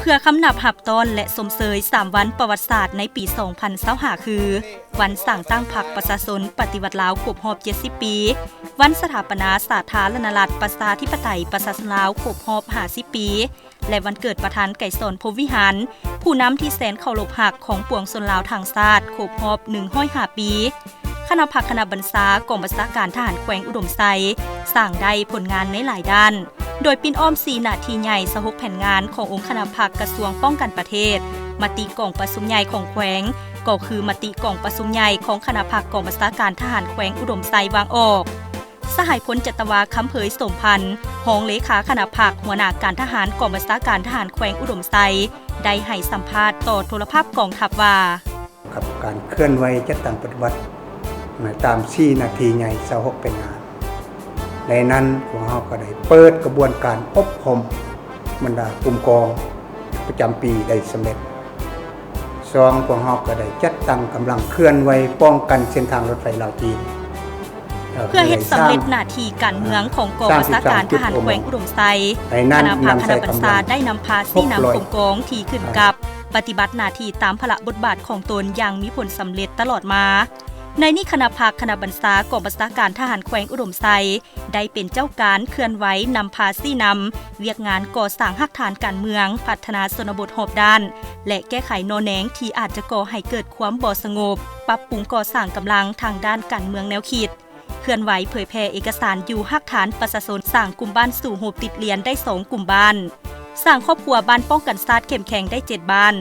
ເພື່ອຄຳນັບຮັບຕ້ອນ ແລະ ຊົມເຊີຍສາມວັນປະຫວັດສາດໃນປີສອງພັນຊາວຫ້າ ຄື ວັນສ້າງຕັ້ງພັກປະຊາຊົນປະຕິວັດລາວຄົບຮອບເຈັດສິບປີ, ວັນສະຖາປະນາສາທາລະນະລັດປະຊາທິປະໄຕປະຊາຊົນລາວຄົບຮອບຫ້າສິບປີ ແລະ ວັນເກີດປະທານໄກສອນ ພົມວິຫານ ຜູ້ນຳທີ່ແສນເຄົາລົບຮັກຂອງປວງຊົນລາວທັງຊາດ ຄົບຮອບໜຶ່ງຮ້ອຍຫ້າປີ. ຄະນະພັກຄະນະບັນຊາກອງບັນຊາການທະຫານແຂວງອຸດົມໄຊ ສ້າງໄດ້ຜົນງານໃນຫຼາຍດ້ານ, ໂດຍປິ່ນອ້ອມສີ່ໜ້າທີ່ໃຫຍ່ ຊາວຫົກແຜນງານຂອງອົງຄະນະພັກກະຊວງປ້ອງກັນປະເທດ, ມະຕິກອງປະຊຸມໃຫຍ່ຂອງແຂວງ ກໍຄືມະຕິກອງປະຊຸມໃຫຍ່ຂອງຄະນະພັກກອງບັນຊາການທະຫານແຂວງອຸດົມໄຊວາງອອກ. ສະຫາຍພົນ ຈັດຕະວາ ຄຳເຜີຍ ສົມພັນ ຮອງເລຂາຄະນະພັກ ຫົວໜ້າການທະຫານກອງບັນຊາການທະຫານແຂວງອຸດົມໄຊ ໄດ້ໃຫ້ສຳພາດຕໍ່ໂທລະພາບກອງທັບວ່າ ກັບການເຄື່ອນໄຫວຈັດຕັ້ງປະຕິບັດຕາມສີ່ໜ້າທີ່ໃຫຍ່ ຊາວຫົກແຜນງານ. ໃນນັ້ນພວກເຮົາກໍໄດ້ເປີດກະບວນການອົບຮົມບັນດາກຸ່ມກອງປະຈຳປີໄດ້ສຳເລັດ. ສອງ ພວກເຮົາກໍໄດ້ຈັດຕັ້ງກຳລັງເຄື່ອນໄຫວປ້ອງກັນເສັ້ນທາງລົດໄຟລາວຈີນ ເພື່ອເຮັດສຳເລັດໜ້າທີ່ການເມືອງຂອງກອງບັນຊາການທະຫານແຂວງອຸດົມໄຊ, ຄະນະພັກຄະນະບັນຊາໄດ້ນຳພາຊີ້ນຳກົມກອງທີ່ຂຶ້ນກັບ ປະຕິບັດໜ້າທີ່ຕາມພາລະບົດບາດຂອງຕົນຢ່າງມີຜົນສຳເລັດຕະຫຼອດມາ. ໃນນີ້ຄະນະພັກຄະນະບັນຊາກອງບັນຊາການທະຫານແຂວງອຸດົມໄຊ ໄດ້ເປັນເຈົ້າການເຄື່ອນໄຫວນຳພາຊີ້ນຳວຽກງານກໍ່ສ້າງຮາກຖານການເມືອງ, ພັດທະນາຊົນນະບົດຮອບດ້ານ ແລະ ແກ້ໄຂໜໍ່ແນງທີ່ອາດຈະກໍ່ໃຫ້ເກີດຄວາມບໍ່ສະຫງົບ, ປັບປຸງກໍ່ສ້າງກຳລັງທາງດ້ານການເມືອງແນວຄິດ, ເຄື່ອນໄຫວເຜີຍແຜ່ເອກະສານຢູ່ຮາກຖານປະຊາຊົນ, ສ້າງກຸ່ມບ້ານສູ້ຮົບຕິດລຽນໄດ້ສອງກຸ່ມບ້ານ, ສ້າງຄອບຄົວບ້ານປ້ອງກັນຊາດເຂັ້ມແຂງໄດ້ເຈັດບ້ານ.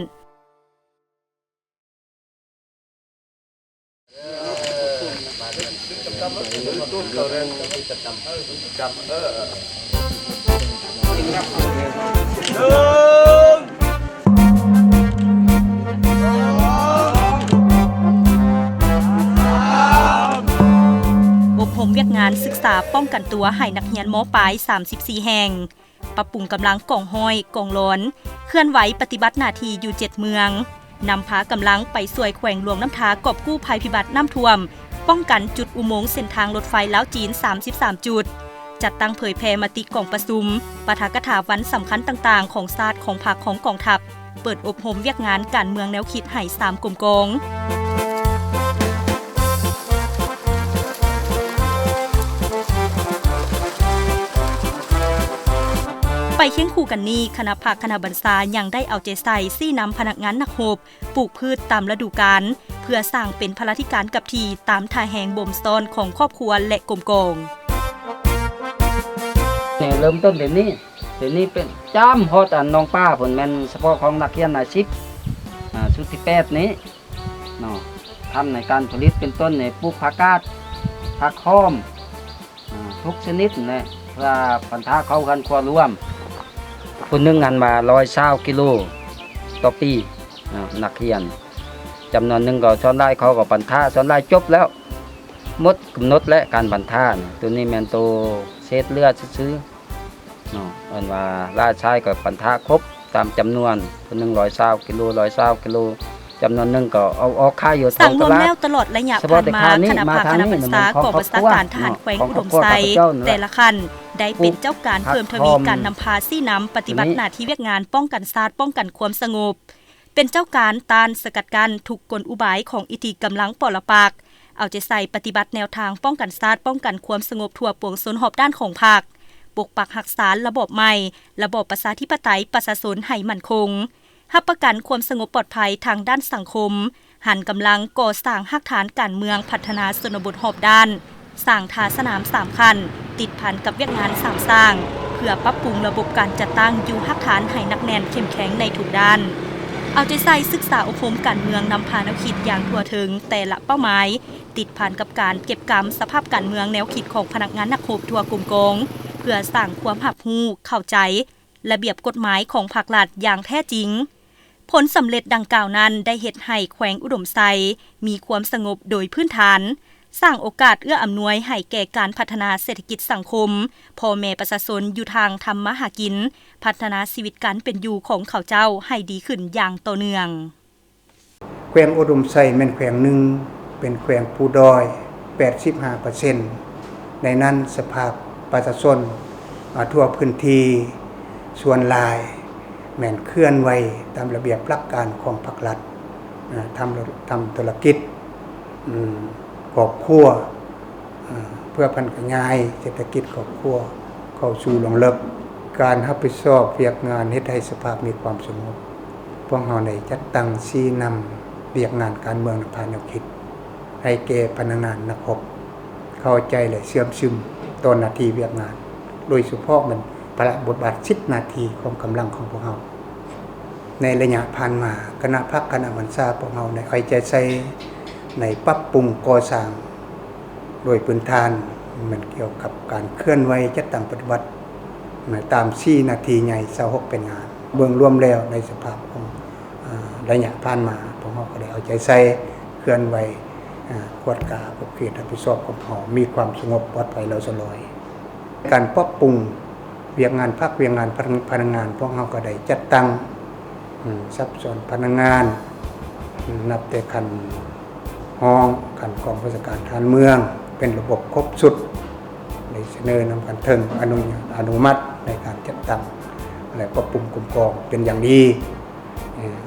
ອົບຮົມວຽກງານສຶກສາປ້ອງກັນຕົວໃຫ້ນັກຮຽນ ມ.ປາຍ ສາມສິບສີ່ແຫ່ງ. ປັບປຸງກຳລັງກອງຮ້ອຍ, ກອງລອນ, ເຄື່ອນໄຫວປະຕິບັດໜ້າທີ່ຢູ່ເຈັດເມືອງ, ນຳພາກຳລັງໄປຊ່ວຍແຂວງຫຼວງນ້ຳທາກອບກູ້ໄພພິບັດນ້ຳຖ້ວມ, ປ້ອງກັນຈຸດອຸໂມງເສັ້ນທາງລົດໄຟລາວຈີນສາມສິບສາມຈຸດ, ຈັດຕັ້ງເຜີຍແຜ່ມະຕິກອງປະຊຸມ, ປາຖະກະຖາວັນສຳຄັນຕ່າງໆຂອງຊາດ, ຂອງພັກ, ຂອງກອງທັບ, ເປີດອົບຮົມວຽກງານການເມືອງແນວຄິດໃຫ້ສາມກົມກອງ. ໄປຄຽງຄູ່ກັນນີ້, ຄະນະພັກຄະນະບັນຊາຍັງໄດ້ເອົາໃຈໃສ່ຊີ້ນຳພະນັກງານນັກຮົບ ປູກພືດຕາມລະດູການ ເພື່ອສ້າງເປັນພະລາທິການກັບທີ່ຕາມທ່າແຮງບົ່ມຊ້ອນຂອງຄອບຄົວ ແລະ ກົມກອງ. ເລີ່ມຕົ້ນເດືອນນີ້ ເດືອນນີ້ເປັນ ຈາມຮອດອັນໜອງປາພຸ້ນ ແມ່ນສະເພາະຂອງນັກຮຽນອາຊີບ ອ່າ ຊຸດທີແປດນີ້ເນາະ. ທຳໃນການຜະລິດເປັນຕົ້ນໃນປູກຜັກກາດ, ຜັກຫອມ, ອ່າ ທຸກຊະນິດແຫຼະ ເພື່ອປັນທະເຂົ້າເຮືອນຄົວລວມ. ຜູ້ໜຶ່ງຫັ້ນວ່າຮ້ອຍຊາວກິໂລຕໍ່ປີເນາະ ນັກຮຽນ. ຈຳນວນໜຶ່ງກໍສ່ວນຫຼາຍເຂົາກໍປັນທະ ສ່ວນຫຼາຍຈົບແລ້ວ ໝົດກຳນົດແລ້ວການປັນທະນະ. ໂຕນີ້ແມ່ນໂຕເສດເຫຼືອຊື່ໆ ເນາະ ເອີ້ນວ່າຫຼາຍຊາຍກໍປັນທະຄົບຕາມຈຳນວນ ຜູ້ໜຶ່ງຮ້ອຍຊາວກິໂລ ຮ້ອຍຊາວກິໂລ ຈຳນວນໜຶ່ງກໍເອົາອອກຂາຍຢູ່ທ້ອງຕະຫຼາດ. ສັງລວມແລ້ວຕະຫຼອດໄລຍະຜ່ານມາ ຄະນະພັກຄະນະບັນຊາກອງບັນຊາການທະຫານແຂວງອຸດົມໄຊ ແຕ່ລະຂັ້ນ ໄດ້ເປັນເຈົ້າການເພີ່ມທະວີການນຳພາຊີ້ນຳປະຕິບັດໜ້າທີ່ວຽກງານປ້ອງກັນຊາດ, ປ້ອງກັນຄວາມສະຫງົບ, ເປັນເຈົ້າການຕ້ານສະກັດກັ້ນທຸກກົນອຸບາຍຂອງອິດທິກຳລັງປໍລະປັກ, ເອົາໃຈໃສ່ປະຕິບັດແນວທາງປ້ອງກັນຊາດ, ປ້ອງກັນຄວາມສະຫງົບທົ່ວປວງຊົນຮອບດ້ານຂອງພັກ, ປົກປັກຮັກສາລະບອບໃໝ່, ລະບອບປະຊາທິປະໄຕປະຊາຊົນໃຫ້ໝັ້ນຄົງ, ຮັບປະກັນຄວາມສະຫງົບປອດໄພທາງດ້ານສັງຄົມ, ຫັນກຳລັງກໍ່ສ້າງຮາກຖານການເມືອງ, ພັດທະນາຊົນນະບົດຮອບດ້ານ, ສ້າງທ່າສະໜາມສາມຂັ້ນ ຕິດພັນກັບວຽກງານສາມສ້າງ ເພື່ອປັບປຸງລະບົບການຈັດຕັ້ງຢູ່ຮາກຖານໃຫ້ໜັກແໜ້ນເຂັ້ມແຂງໃນທຸກດ້ານ, ເອົາໃຈໃສ່ສຶກສາອົບຮົມການເມືອງນຳພາແນວຄິດຢ່າງທົ່ວເຖິງແຕ່ລະເປົ້າໝາຍ, ຕິດພັນກັບການເກັບກຳສະພາບການເມືອງແນວຄິດຂອງພະນັກງານນັກຮົບທົ່ວກົມກອງ ເພື່ອສ້າງຄວາມຮັບຮູ້ເຂົ້າໃຈ ລະບຽບກົດໝາຍຂອງພັກລັດຢ່າງແທ້ຈິງ. ຜົນສຳເລັດດັ່ງກ່າວນັ້ນໄດ້ເຮັດໃຫ້ແຂວງອຸດົມໄຊມີຄວາມສະຫງົບໂດຍພື້ນຖານ, ສ້າງໂອກາດເອື້ອອຳນວຍໃຫ້ແກ່ການພັດທະນາເສດຖະກິດສັງຄົມ, ພໍ່ແມ່ປະຊາຊົນຢູ່ທາງທຳມາຫາກິນ, ພັດທະນາຊີວິດການເປັນຢູ່ຂອງເຂົາເຈົ້າໃຫ້ດີຂຶ້ນຢ່າງຕໍ່ເນື່ອງ. ແຂວງອຸດົມໄຊແມ່ນແຂວງໜຶ່ງ ເປັນແຂວງພູດອຍ ແປດສິບຫ້າເປີເຊັນ, ໃນນັ້ນສະພາບປະຊາຊົນ ອາ ທົ່ວພື້ນທີ່ສ່ວນຫຼາຍ ແມ່ນເຄື່ອນໄຫວຕາມລະບຽບຫຼັກການຂອງພັກລັດ, ທຳ ທຳທຸລະກິດ ອາ ຄອບຄົວ ເພື່ອຜັນຂະຫຍາຍເສດຖະກິດຄອບຄົວເຂົ້າສູ່ລວງເລິກ. ການຮັບຜິດຊອບວຽກງານເຮັດໃຫ້ສະພາມີຄວາມສະຫງົບ. ພວກເຮົາໄດ້ຈັດຕັ້ງຊີ້ນຳວຽກງານການເມືອງນຳພາແນວຄິດ ໃຫ້ແກ່ພະນັກງານນັກຮົບ ເຂົ້າໃຈ ແລະ ເຊື່ອມຊຶມຕໍ່ໜ້າທີ່ວຽກງານ, ໂດຍສະເພາະແມ່ນພາລະບົດບາດສິດໜ້າທີ່ຂອງກຳລັງຂອງພວກເຮົາ. ໃນໄລຍະຜ່ານມາ, ຄະນະພັກຄະນະບັນຊາພວກເຮົາໄດ້ເອົາໃຈໃສ່ໃນປັບປຸງກໍ່ສ້າງ ໂດຍພື້ນຖານແມ່ນກ່ຽວກັບການເຄື່ອນໄຫວຈັດຕັ້ງປະຕິບັດ ຕາມສີ່ໜ້າທີ່ໃຫຍ່ ຊາວຫົກແຜນງານ. ເບິ່ງລວມແລ້ວໃນສະພາບຂອງ ອາ ໄລຍະຜ່ານມາ, ພວກເຮົາກໍໄດ້ເອົາໃຈໃສ່ເຄື່ອນໄຫວ ອາ ກວດກາຂອບເຂດຮັບຜິດຊອບຂອງເຮົາ ມີຄວາມສະຫງົບປອດໄພຫຼອດສະຫຼອຍ. ການປັບປຸງວຽກງານພັກ, ວຽກງານພະ ພະນັກງານ, ພວກເຮົາກໍໄດ້ຈັດຕັ້ງ ອາ ສັບຊ້ອນພະນັກງານ ອາ ນັບແຕ່ຂັ້ນຮອງ, ຂັ້ນກອງບັນຊາການທະຫານເມືອງ ເປັນລະບົບຄົບຊຸດ, ໄດ້ສະເໜີນຳຂັ້ນເທິງອະນຸ ອະນຸມັດໃນການຈັດຕັ້ງ ແລະ ປັບປຸງກົມກອງເປັນຢ່າງດີ.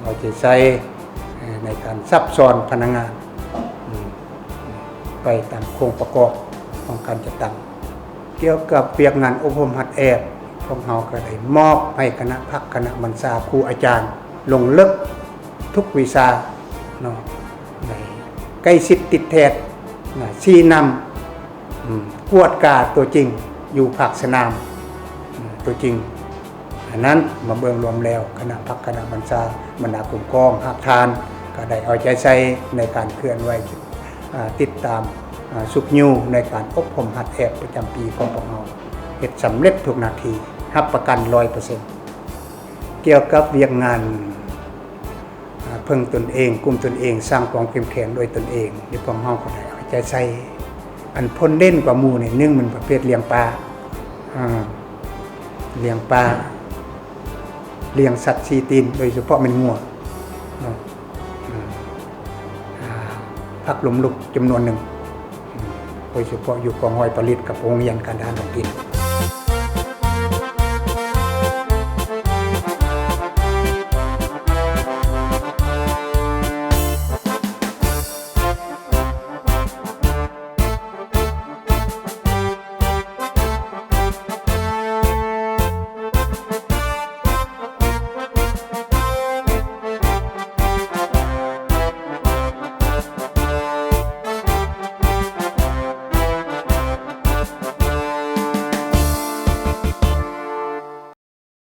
ເອົາໃຈໃສ່ໃນການສັບຊ້ອນພະນັກງານ ໄປຕາມໂຄງປະກອບຂອງການຈັດຕັ້ງ. ກ່ຽວກັບວຽກງານອົບຮົມຫັດແອບ, ພວກເຮົາກໍໄດ້ມອບໃຫ້ຄະນະພັກຄະນະບັນຊາ, ຄູອາຈານ ລົງເລິກທຸກວິຊາເນາະ, ໄດ້ໃກ້ຊິດຕິດແທດນະ, ຊີ້ນຳ ອາ ກວດກາຕົວຈິງຢູ່ພາກສະໜາມ ອາ ຕົວຈິງ. ອັນນັ້ນມາເບິ່ງລວມແລ້ວ, ຄະນະພັກຄະນະບັນຊາ, ບັນດາກົມກອງຮາກຖານ ກໍໄດ້ເອົາໃຈໃສ່ໃນການເຄື່ອນໄຫວ ອາ ຕິດຕາມ ອາ ຊຸກຍູ້ໃນການອົບຮົມຫັດແອບປະຈຳປີຂອງພວກເຮົາ ເຮັດສຳເລັດທຸກໜ້າທີ່ ຮັບປະກັນຮ້ອຍເປີເຊັນ. ກ່ຽວກັບວຽກງານ ອາ ເພິ່ງຕົນເອງ, ກຸ້ມຕົນເອງ, ສ້າງຄວາມເຂັ້ມແຂງດ້ວຍຕົນເອງ, ທີ່ພວກເຮົາກໍໄດ້ເອົາໃຈໃສ່. ອັນພົ້ນເດັ່ນກວ່າໝູ່ນີ້, ໜຶ່ງ ມັນປະເພດລ້ຽງປາ, ອາ ລ້ຽງປາ, ລ້ຽງສັດສີ່ຕີນ, ໂດຍສະເພາະແມ່ນງົວເນາະ, ອາ ອາ ພັກລົ້ມລຸກຈຳນວນໜຶ່ງ, ໂດຍສະເພາະຢູ່ກອງຮ້ອຍຜະລິດກັບໂຮງຮຽນການທະຫານທ້ອງຖິ່ນ.